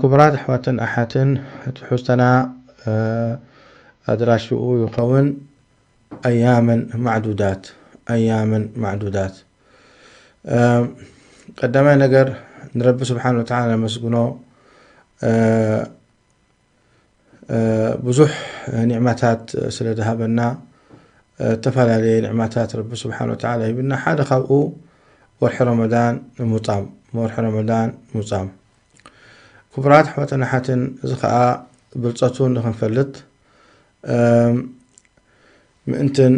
ክቡራት ኣሕዋትን ኣሓትን፣ ትሕዝቶና ኣድራሽኡ ይኸውን ኣያመን ማዕዱዳት። ኣያመን ማዕዱዳት። ቀዳማይ ነገር፣ ንረቢ ስብሓን ወተዓላ ነመስግኖ። ብዙሕ ኒዕማታት ስለ ዝሃበና፣ ዝተፈላለየ ኒዕማታት ረቢ ስብሓን ወተዓላ ሂብና። ሓደ ካብኡ ወርሒ ረመዳን ምጻም፣ ወርሒ ረመዳን ምጻም። ክቡራት ኣሕዋትን ኣሓትን፣ እዚ ኸኣ ብልጸቱ ንኽንፈልጥ ምእንትን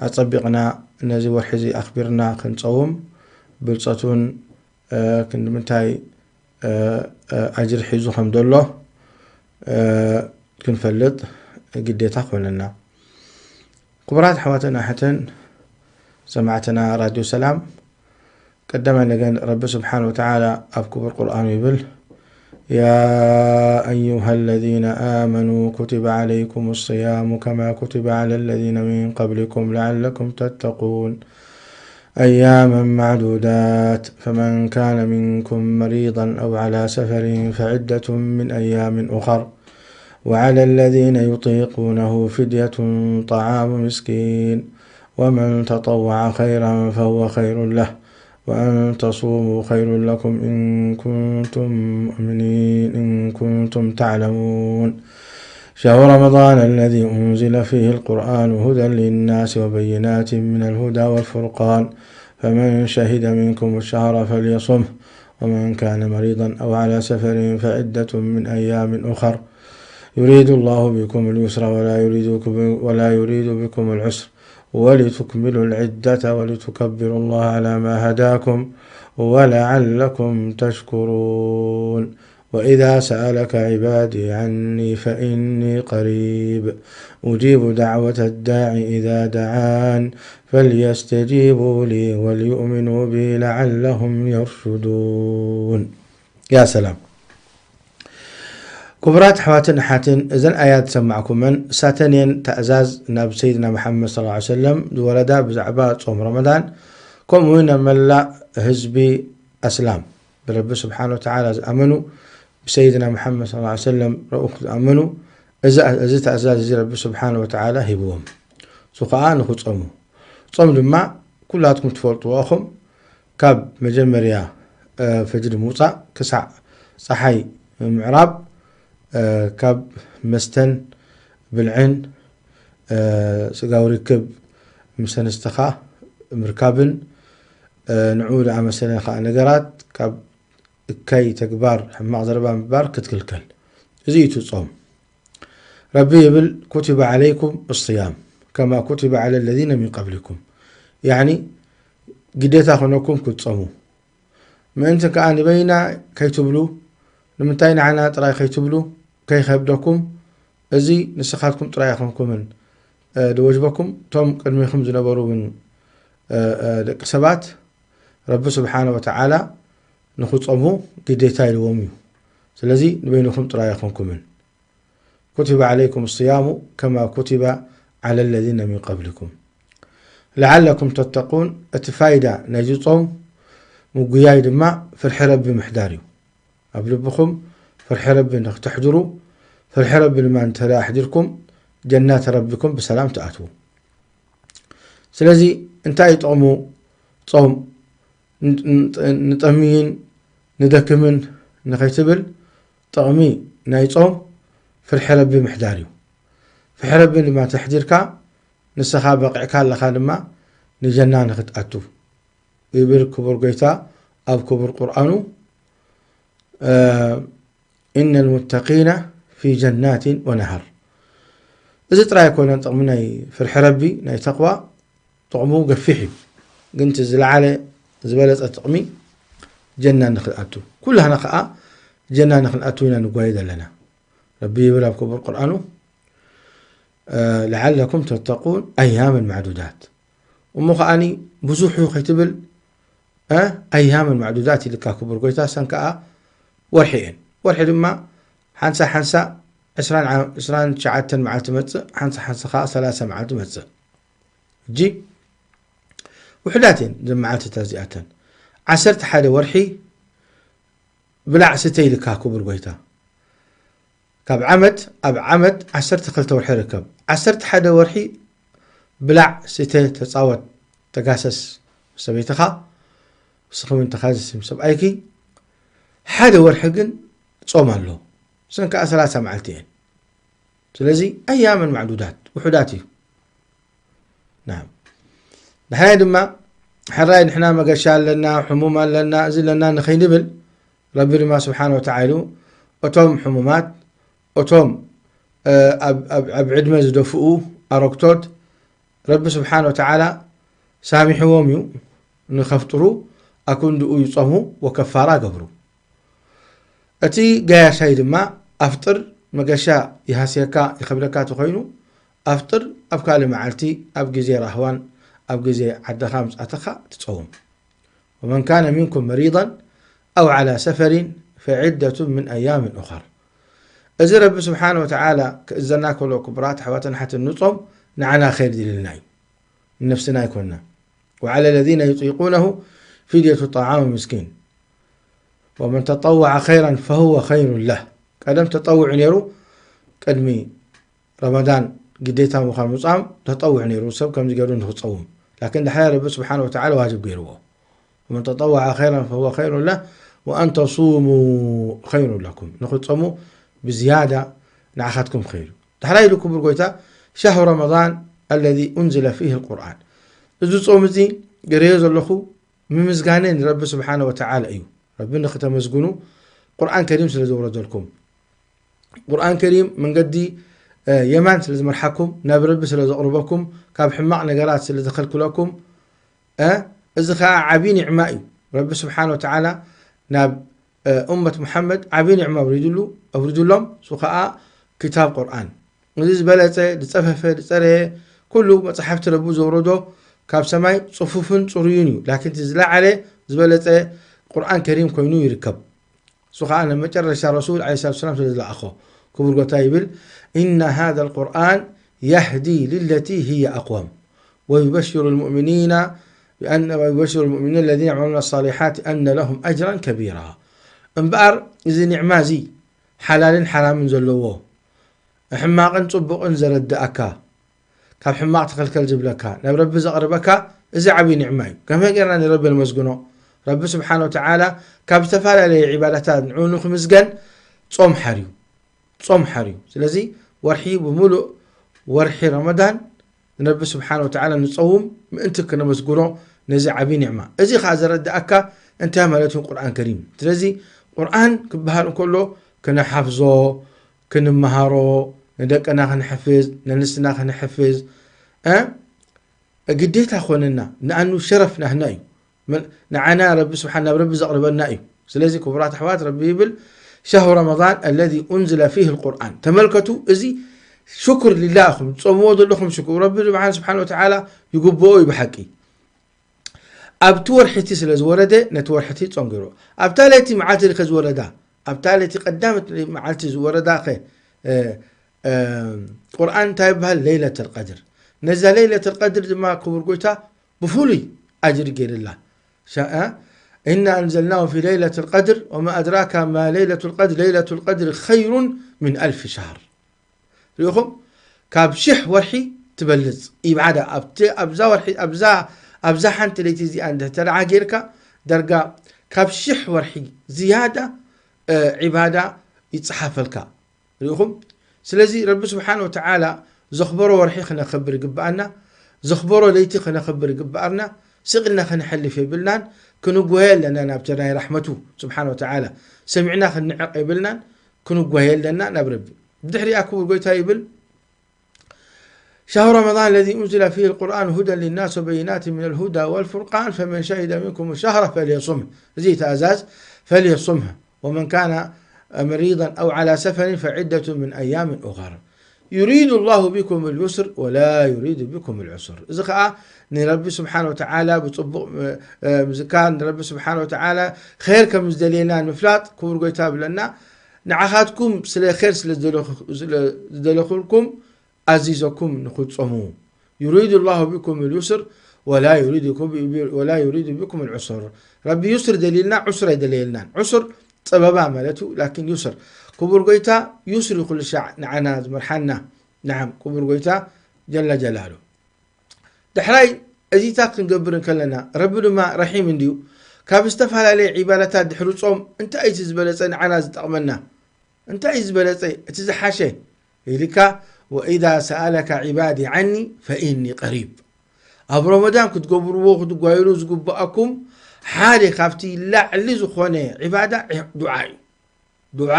ኣጸቢቕና ነዚ ወርሒ እዚ ኣኽቢርና ክንጸውም፣ ብልጸቱን ክንዲ ምንታይ ኣጅሪ ሒዙ ከም ዘሎ ክንፈልጥ ግዴታ ኮነና። ክቡራት ኣሕዋትን ኣሕትን ሰማዕትና ራድዮ ሰላም፣ ቀዳማይ ነገር ረቢ ስብሓን ወተዓላ ኣብ ክቡር ቁርኣኑ ይብል፣ يا أيها الذين آمنوا كتب عليكم الصيام كما كتب على الذين من قبلكم لعلكم تتقون. أياما معدودات، فمن كان منكم مريضا أو على سفر فعدة من أيام أخر، وعلى الذين يطيقونه فدية طعام مسكين، ومن تطوع خيرا فهو خير له، وأن تصوموا خير لكم إن كنتم مؤمنين، إن كنتم تعلمون. شهر رمضان الذي أنزل فيه القرآن هدى للناس وبينات من الهدى والفرقان، فمن شهد منكم الشهر فليصمه، ومن كان مريضا أو على سفر فعدة من أيام أخر، يريد الله بكم اليسر ولا يريد بكم، ولا يريد بكم العسر، ولتكملوا العدة ولتكبروا الله على ما هداكم ولعلكم تشكرون. وإذا سألك عبادي عني فإني قريب أجيب دعوة الداع إذا دعان فليستجيبوا لي وليؤمنوا بي لعلهم يرشدون. يا سلام. ክቡራት ኣሕዋትን ኣሓትን፣ እዘን ኣያት ዝሰማዕኩመን እሳተን እየን ትእዛዝ ናብ ሰይድና መሓመድ ሰለላሁ ዐለይሂ ወሰለም ዝወረዳ ብዛዕባ ጾም ረመዳን፣ ከምኡ እውን ናብ መላእ ህዝቢ ኣስላም፣ ብረቢ ስብሓን ወተዓላ ዝኣመኑ፣ ብሰይድና መሓመድ ሰለላሁ ዐለይሂ ወሰለም ረኡክ ዝኣመኑ፣ እዚ፣ እዚ ትእዛዝ እዚ ረቢ ስብሓን ወተዓላ ሂብዎም። እሱ ኸዓ ንኽጾሙ። ጾም ድማ ኩላትኩም ትፈልጥዎ ኢኹም፣ ካብ መጀመርያ፣ እ፣ ፈጅሪ ምውጻእ ክሳዕ ጸሓይ ምዕራብ፣ እ፣ ካብ መስተን ብልዕን፣ እ፣ ስጋዊ ርክብ ምስ ኣንስትኻ ምርካብን፣ እ፣ ንዕኡ ዝኣመሰለ ኸኣ ነገራት፣ ካብ እከይ ተግባር፣ ሕማቕ ዘረባ ምባል ክትክልከል። እዚ እዩ እቲ ጾም። ረቢ ይብል፣ كتب عليكم الصيام كما كتب على الذين من قبلكم። ያዕኒ ግዴታ ኮነኩም ክትጾሙ። ምእንቲ ከኣ ንበይና ከይትብሉ፣ ንምንታይ ንዓና ጥራይ ከይትብሉ፣ ከይኸብደኩም፣ እዚ ንስኻትኩም ጥራይ ኣይኮንኩምን፣ እ፣ ዝወጅበኩም፣ እቶም ቅድሚኹም ዝነበሩ እውን፣ እ፣ እ፣ ደቂ ሰባት ረቢ ስብሓነ ወተዓላ ንኽጾሙ ግዴታ ኢልዎም እዩ። ስለዚ ንበይንኹም ጥራይ ኣይኮንኩምን። كتب عليكم الصيام كما كتب على الذين من قبلكم لعلكم تتقون። እቲ ፋይዳ ናይዚ ጾም ምጉያይ ድማ ፍርሒ ረቢ ምሕዳር እዩ። ኣብ ልብኹም ፍርሒ ረቢ ንኽተሕድሩ፣ ፍርሒ ረቢ ድማ እንተ ደኣ ኣሕዲርኩም፣ ጀናት ረቢኩም ብሰላም ትኣትዉ። ስለዚ እንታይ እዩ ጥቕሙ ጾም? ን-፣ ን-፣ ንጠምይን ንደክምን ንኸይትብል፣ ጥቕሚ ናይ ጾም ፍርሒ ረቢ ምሕዳር እዩ። ፍርሒ ረቢ ድማ ተሕዲርካ፣ ንስኻ በቒዕካ ኣለኻ ድማ ንጀና ንኽትኣቱ ይብል ክቡር ጎይታ ኣብ ክቡር ቁርኣኑ። እ፣ إن المتقين في جنات ونهر። እዚ ጥራይ ኣይኮነን ጥቕሚ ናይ ፍርሒ ረቢ፣ ናይ ተቕዋ ጥቕሙ ገፊሕ እዩ። ግን እቲ ዝለዓለ ዝበለጸ ጥቕሚ ጀና ንኽንኣቱ። ኩላህና ኸኣ ጀና ንኽንኣቱ ኢና ንጓየ ዘለና። ረቢ ይብል ኣብ ክቡር ቁርኣኑ፣ እ፣ لعلكم تتقون أياما معدودات። እሞ ኸኣኒ ብዙሕ እዩ ከይትብል፣ እ፣ أياما معدودات ኢልካ ክቡር ጎይታ፣ ሰን ከኣ ወርሒ እየን። ወርሒ ድማ ሓንሳ ሓንሳ ዕስራን ዓ-፣ ዕስራን ትሽዓተን መዓልቲ ትመጽእ፣ ሓንሳ ሓንሳ ኸኣ ሰላሳ መዓልቲ ትመጽእ። ሕጂ ውሑዳት እየን እዘን መዓልትታት እዚኣተን። ዓሰርተ ሓደ ወርሒ ብላዕ ስተ ኢልካ ክቡር ጎይታ። ካብ ዓመት ኣብ ዓመት ዓሰርተ ክልተ ወርሒ ይርከብ። ዓሰርተ ሓደ ወርሒ ብላዕ ስተ፣ ተጻወት፣ ተጋሰስ ምስ ሰበይትኻ፣ ንስኺ እውን ተጋሰሲ ምስ ሰብኣይኪ። ሓደ ወርሒ ግን ጾም ኣሎ። እሰን ከኣ ሰላሳ መዓልቲ እየን። ስለዚ ኣያመን ማዕዱዳት፣ ውሑዳት እዩ። ናም። ንሕና ድማ ሕራይ ንሕና መገሻ ኣለና፣ ሕሙም ኣለና፣ እዚ ኣለና ንኸይንብል፣ ረቢ ድማ ስብሓነ ወተዓላ እቶም ሕሙማት፣ እቶም፣ እ፣ ኣብ፣ ኣብ፣ ኣብ ዕድመ ዝደፍኡ ኣረግቶት፣ ረቢ ስብሓነ ወተዓላ ሳሚሕዎም እዩ ንኸፍጥሩ፣ ኣክንድኡ ይጾሙ ወከፋራ ገብሩ። እቲ ገያሻይ ድማ ኣፍጥር፣ መገሻ ይሃስየካ፣ ይኸብደካ ተኾይኑ፣ ኣፍጥር፣ ኣብ ካልእ መዓልቲ፣ ኣብ ግዜ ራህዋን ኣብ ግዜ ዓድኻ ምጽኣትኻ ትጸውም። ومن كان منكم مريضا أو على سفر فعدة من أيام أخر። እዚ ረቢ ስብሓነ ወተዓላ ክእዘና ከሎ፣ ክቡራት ኣሕዋትን ኣሓትን፣ ንጾም ንዓና ኸይር ድልልና እዩ፣ ንነፍስና ኣይኮንና። وعلى الذين يطيقونه فدية طعام مسكين ومن تطوع خيرا فهو خير له። ቀደም ተጠውዕ ነይሩ፣ ቅድሚ ረመዳን ግዴታ ምዃን ምጻም ተጠውዕ ነይሩ፣ ሰብ ከምዚ ገይሩ ንኽጸውም። ላኪን ድሕራይ ረቢ ስብሓነ ወተዓላ ዋጅብ ገይርዎ። ومن تطوع خيرا فهو خير له وأن تصوموا خير لكم። ንኽትጸሙ ብዝያዳ ንዓኻትኩም ኸይሩ። ድሕራይ ኢሉ ክቡር ጎይታ፣ شهر رمضان الذي أنزل فيه القرآن። እዚ ጾም እዚ ገይረዮ ዘለኹ ምምዝጋነ ንረቢ ስብሓነ ወተዓላ እዩ። ረቢ ንኽተመስግኑ ቁርኣን ከሪም ስለ ዘውረደልኩም። ቁርኣን ከሪም መንገዲ፣ እ፣ የማን ስለ ዝመርሓኩም፣ ናብ ረቢ ስለ ዘቕርበኩም፣ ካብ ሕማቕ ነገራት ስለ ዝኸልክለኩም፣ እ፣ እዚ ኸኣ ዓብዪ ኒዕማ እዩ። ረቢ ስብሓነ ወተዓላ ናብ፣ እ፣ እመት ሙሓመድ ዓብዪ ኒዕማ ኣውሪድሉ፣ ኣውሪድሎም፣ እሱ ኸኣ ክታብ ቁርኣን። እዚ ዝበለጸ፣ ዝጸፈፈ፣ ዝጸረየ፣ ኩሉ መጻሕፍቲ ረቢ ዘውረዶ ካብ ሰማይ ጽፉፍን ጽሩይን እዩ። ላኪን እቲ ዝለዓለ፣ ዝበለጸ ቁርኣን ከሪም ኮይኑ ይርከብ። እሱ ኸዓ ናብ መጨረሻ ረሱል ዓለይሂ ሰላቱ ወሰላም ስለ ዝለኣኾ፣ ክቡር ጎታ ይብል፣ إن هذا القرآن يهدي للتي هي أقوم ويبشر المؤمنين بأن، ويبشر المؤمنين الذين يعملون الصالحات أن لهم أجرا كبيرا. እምበኣር እዚ ኒዕማ እዚ ሓላልን ሓራምን ዘለዎ፣ ሕማቕን ጽቡቕን ዘረድኣካ፣ ካብ ሕማቕ ተኸልከል ዝብለካ፣ ናብ ረቢ ዘቕርበካ፣ እዚ ዓብዪ ኒዕማ እዩ። ከመይ ጌርና ንረቢ ነመስግኖ? ረቢ ስብሓነ ወተዓላ ካብ ዝተፈላለየ ዒባዳታት ንዕኡ ንኽምስገን ጾም ሓርዩ፣ ጾም ሓርዩ። ስለዚ ወርሒ ብምሉእ ወርሒ ረመዳን ንረቢ ስብሓነ ወተዓላ ንጸውም ምእንቲ ክነመስግኖ ነዚ ዓብዪ ኒዕማ። እዚ ኸዓ ዘረድኣካ እንታይ ማለት እዩ ቁርኣን ከሪም። ስለዚ ቁርኣን ክበሃል እንከሎ ክነሓፍዞ፣ ክንመሃሮ፣ ንደቅና ክንሕፍዝ፣ ነንስና ክንሕፍዝ፣ እ፣ ግዴታ ኾነና። ንኣኑ ሸረፍ ናህና እዩ። መን-፣ ንዓና ረቢ ስብሓን፣ ናብ ረቢ ዘቕርበና እዩ። ስለዚ ክቡራት ኣሕዋት፣ ረቢ ይብል፣ شهر رمضان الذي أنزل فيه القرآن። ተመልከቱ፣ እዚ ሽኩር ሊላህ ኢኹም፣ ትጾምዎ ዘለኹም ሽኩር። ረቢ ስብሓን፣ ስብሓን ወተዓላ ይግብኦ እዩ ብሓቂ። ኣብቲ ወርሒ እቲ ስለ ዝወረደ፣ ነቲ ወርሒ እቲ ጾም ገይርዎ። ኣብታ ለይቲ መዓልቲ ድኸ ዝወረዳ? ኣብታ ለይቲ ቀዳመት መዓልቲ ዝወረዳ ኸ፣ እ፣ እ፣ ቁርኣን እንታይ ይበሃል? ለይለተል ቀድር። ነዛ ለይለተል ቀድር ድማ ክቡር ጎይታ ብፍሉይ ኣጅሪ ገይርላ። ሻ-፣ እ፣ إنا أنزلناه في ليلة القدر وما أدراك ما ليلة القدر، ليلة القدر خير من ألف شهر። ሪኢኹም? ካብ ሽሕ ወርሒ ትበልጽ ኢባዳ ኣብቲ፣ ኣብዛ ወርሒ፣ ኣብዛ፣ ኣብዛ ሓንቲ ለይቲ እዚኣ እንድሕር ተደዓ ጌርካ፣ ደርጋ ካብ ሽሕ ወርሒ ዝያዳ፣ እ፣ ዒባዳ ይጸሓፈልካ። ሪኢኹም? ስለዚ ረቢ ስብሓን ወተዓላ ዘኽበሮ ወርሒ ክነኽብር ይግብኣና፣ ዘኽበሮ ለይቲ ክነኽብር ይግብኣና። ስቕ ኢልና ክንሐልፍ የብልናን፣ ክንጎየ ኣለና ናብቲ ናይ ራሕመቱ ስብሓን ወተዓላ። ሰሚዕና ክንንዕቕ የብልናን፣ ክንጎየ ኣለና ናብ ረቢ። ብድሕሪኣ ክቡር ጎይታ ይብል፣ شهر رمضان الذي أنزل فيه القرآن هدى للناس وبينات من الهدى والفرقان فمن شهد منكم الشهر فليصمه። እዚ ትእዛዝ፣ فليصمه ومن كان مريضا أو على سفر فعدة من أيام أخر يريد الله بكم اليسر ولا يريد بكم العسر። እዚ ኸዓ ንረቢ ስብሓን ወተዓላ ብጽቡቕ፣ እ፣ እ፣ ምዝካር፣ ንረቢ ስብሓን ወተዓላ ኸይር ከም ዝደልየና ንምፍላጥ ክቡር ጎይታ ብለና፣ ንዓኻትኩም ስለ ኸይር ስለ ዝደለኹ-፣ ስለ ዝደለኹልኩም ኣዚዘኩም ንኽትጾሙ። يريد الله بكم اليسر ولا يريد بكم، ولا يريد بكم العسر። ረቢ ዩስር ደልዩልና፣ ዑስር ኣይደለየልናን። ዑስር ጸበባ ማለት እዩ። ላኪን ዩስር፣ ክቡር ጎይታ ዩስር እዩ ኩሉ ሻዕ ንዓና ዝመርሓና። ንዓም ክቡር ጎይታ ጀለ ጀላሉ። ዳሕራይ እዚታት ክንገብር እንከለና፣ ረቢ ድማ ረሒም እንድዩ። ካብ ዝተፈላለየ ዒባዳታት ድሕሪ ጾም እንታይ እዩ እቲ ዝበለጸ ንዓና ዝጠቕመና? እንታይ እዩ ዝበለጸ፣ እቲ ዝሓሸ? ኢልካ፣ "ወኢዛ ሰኣለካ ዒባዲ ዓኒ ፈኢኒ ቀሪብ።" ኣብ ረመዳን ክትገብርዎ ክትጓየሉ ዝግብኣኩም ሓደ ካብቲ ላዕሊ ዝኾነ ዒባዳ ዒ-፣ ዱዓ እዩ። ዱዓ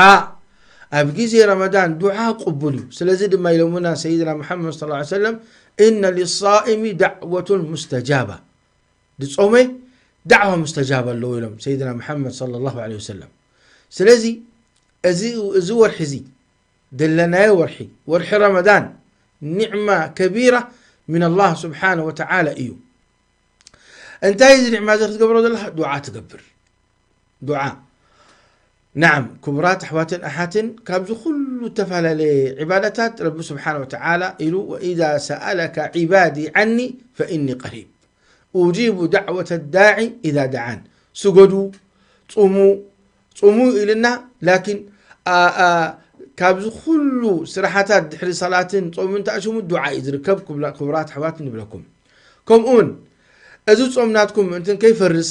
ኣብ ግዜ ረመዳን ዱዓ ቅቡል እዩ። ስለዚ ድማ ኢሎምና ሰይድና ሙሓመድ ሰለላሁ ዐለይሂ ወሰለም፣ "ኢነ ሊሳኢሚ ዳዕወቱን ሙስተጃባ።" ዝጾመ ዳዕዋ ሙስተጃባ ኣለዎ ኢሎም ሰይድና ሙሓመድ ሰለላሁ ዐለይሂ ወሰለም። ስለዚ እዚ፣ እዚ ወርሒ እዚ፣ ደለናዮ ወርሒ፣ ወርሒ ረመዳን፣ ኒዕማ ከቢራ ምን ኣላህ ስብሓነ ወተዓላ እዩ። እንታይ እዚ ኒዕማ እዚ ክትገብሮ ዘለኻ? ዱዓ ትገብር። ዱዓ። ናዓም፣ ክቡራት ኣሕዋትን ኣሓትን፣ ካብዚ ኩሉ እተፈላለየ ዒባዳታት ረቢ ስብሓነ ወተዓላ ኢሉ፣ "ወኢዛ ሰኣለካ ዒባዲ ዓኒ ፈኢኒ ቀሪብ ኡጂቡ ዳዕወተ ዳዒ ኢዛ ደዓን።" ስገዱ፣ ጹሙ፣ ጹሙ ኢልና፣ ላኪን፣ ኣ፣ ኣ፣ ካብዚ ኩሉ ስራሓታት ድሕሪ ሰላትን ጾምን ተኣሽሙ ዱዓ እዩ ዝርከብ፣ ክቡላ-፣ ክቡራት ኣሕዋት ንብለኩም። ከምኡውን እዚ ጾም ናትኩም ምእንትን ከይፈርስ፣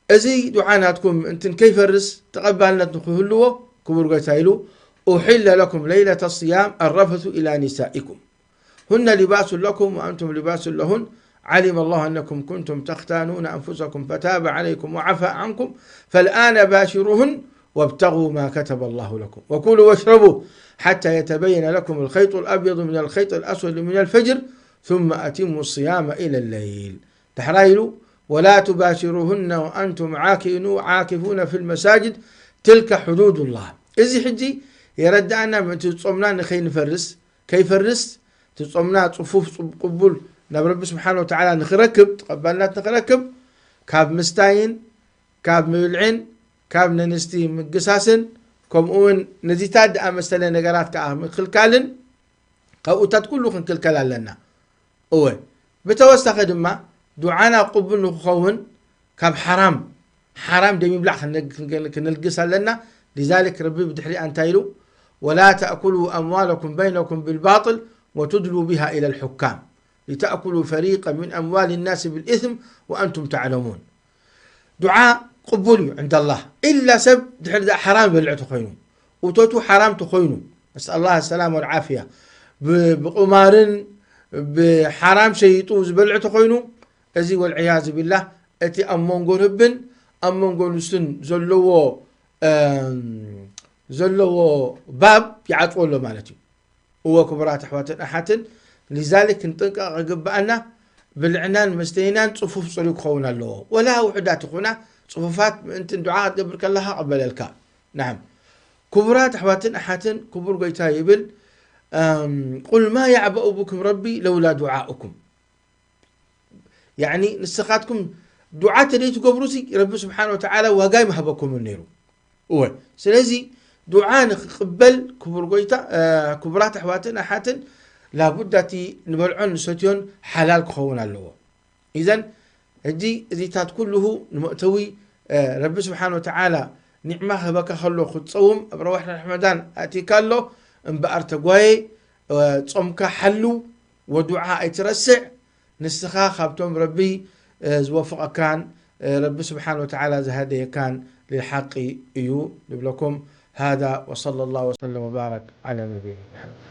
እዚ ዱዓ ናትኩም ምእንትን ከይፈርስ፣ ተቐባልነት ንክህልዎ፣ ክቡር ጎይታ ኢሉ፣ "ኡሒለ ለኩም ለይለተ ስያም ኣረፈቱ ኢላ ኒሳኢኩም። ሁነ ሊባሱን ለኩም ወኣንቱም ሊባሱን ለሁን። ዓሊመ ላሁ ኣነኩም ኩንቱም ተኽታኑነ ኣንፉሰኩም ፈታበ ዓለይኩም ወዓፋ ዓንኩም። ፈልኣነ ባሽሩሁን ወብተጉ ማ ከተበ ላሁ ለኩም። ወኩሉ ወሽረቡ ሓታ የተበየነ ለኩም ልኸይጡ ልኣብየዱ ምን ልኸይጥ ልኣስወድ ምን ልፈጅር። ثم أتموا الصيام إلى الليل." ዳሕራይ ኢሉ፣ "ወላ ቱባሽሩሁነ ወኣንቱም ዓኪኑ-፣ ዓኪፉነ ፊል መሳጅድ ትልከ ሕዱዱላህ።" እዚ ሕጂ የረድኣና ምእንቲ ጾምና ንኸይንፈርስ፣ ከይፈርስ፣ እቲ ጾምና ጽፉፍ፣ ጽ-፣ ቅቡል ናብ ረቢ ስብሓነ ወተዓላ ንኽረክብ፣ ተቐባልነት ንኽረክብ፣ ካብ ምስታይን፣ ካብ ምብልዕን፣ ካብ ነንስቲ ምግሳስን፣ ከምኡውን ነዚታት ዝኣመሰለ ነገራት ከኣ ምክልካልን፣ ካብኡታት ኩሉ ክንክልከል ኣለና። እወ፣ ብተወሳኺ ድማ ዱዓና ቅቡል ንክኸውን ካብ ሓራም፣ ሓራም ደም ይብላዕ ክነ-፣ ክነ-፣ ክነልግስ ኣለና። ሊዛሊክ ረቢ ብድሕሪኣ እንታይ ኢሉ? "ወላ ተእኩሉ ኣምዋለኩም በይነኩም ብልባጥል ወቱድሉ ቢሃ ኢለ ልሑካም ሊተእኩሉ ፈሪቀ ምን ኣምዋል ናስ ብልኢስም ወኣንቱም ተዕለሙን።" ዱዓ ቅቡል እዩ ዕንደ ኣላህ። ኢላ ሰብ ድሕሪ ደኣ ሓራም ይበልዕ ተኾይኑ፣ እቶቱ ሓራም ተኾይኑ፣ ነስኣል ኣላህ ሰላም ወልዓፍያ፣ ብ-፣ ብቁማርን ብሓራም ሸይጡ ዝበልዕ ተኾይኑ፣ እዚ ወልዕያዝ ቢላህ እቲ ኣብ መንጎ ረብን ኣብ መንጎ ንሱን ዘለዎ፣ እም፣ ዘለዎ ባብ ይዓጽዎ ኣሎ ማለት እዩ። እወ፣ ክቡራት ኣሕዋትን ኣሓትን፣ ሊዛሊክ ክንጥንቀቕ ይግብኣና። ብልዕናን መስተይናን ጽፉፍ ጽሩይ ክኸውን ኣለዎ። ወላ ውሑዳት ይኹና፣ ጽፉፋት ምእንትን ዱዓ ክትገብር ከለኻ ቀበለልካ። ናዓም። ክቡራት ኣሕዋትን ኣሓትን፣ ክቡር ጎይታ ይብል፣ እም፣ "ቁል ማ ያዕበኡ ብኩም ረቢ ለውላ ዱዓኡኩም።" ያዕኒ፣ ንስኻትኩም ዱዓ ተደይትገብሩሲ፣ ረቢ ስብሓነ ወተዓላ ዋጋ ይምሃበኩምን ነይሩ። እወ፣ ስለዚ ዱዓ ንክቕበል፣ ክቡር ጎይታ፣ እ፣ ክቡራት ኣሕዋትን ኣሓትን፣ ላቡዳ እቲ ንበልዖን ንሰትዮን ሓላል ክኸውን ኣለዎ። ኢዘን፣ ሕጂ እዚታት ኩልሁ ንመእተዊ፣ እ፣ ረቢ ስብሓነ ወተዓላ ኒዕማ ክህበካ ከሎ ክትጸውም፣ ኣብ ረዋሕ ረመዳን ኣእቲካ ኣሎ፣ እምበኣር ተጓየ፣ እ፣ ጾምካ ሓሉ፣ ወዱዓ ኣይትረስዕ። ንስኻ ካብቶም ረቢ፣ እ፣ ዝወፍቐካን፣ እ፣ ረቢ ስብሓነ ወተዓላ ዝሃደየካን ልሓቂ እዩ ንብለኩም። ሃዛ ወሰለ ላሁ ወሰለም ወባረክ ዓላ ነቢይና ሙሓመድ።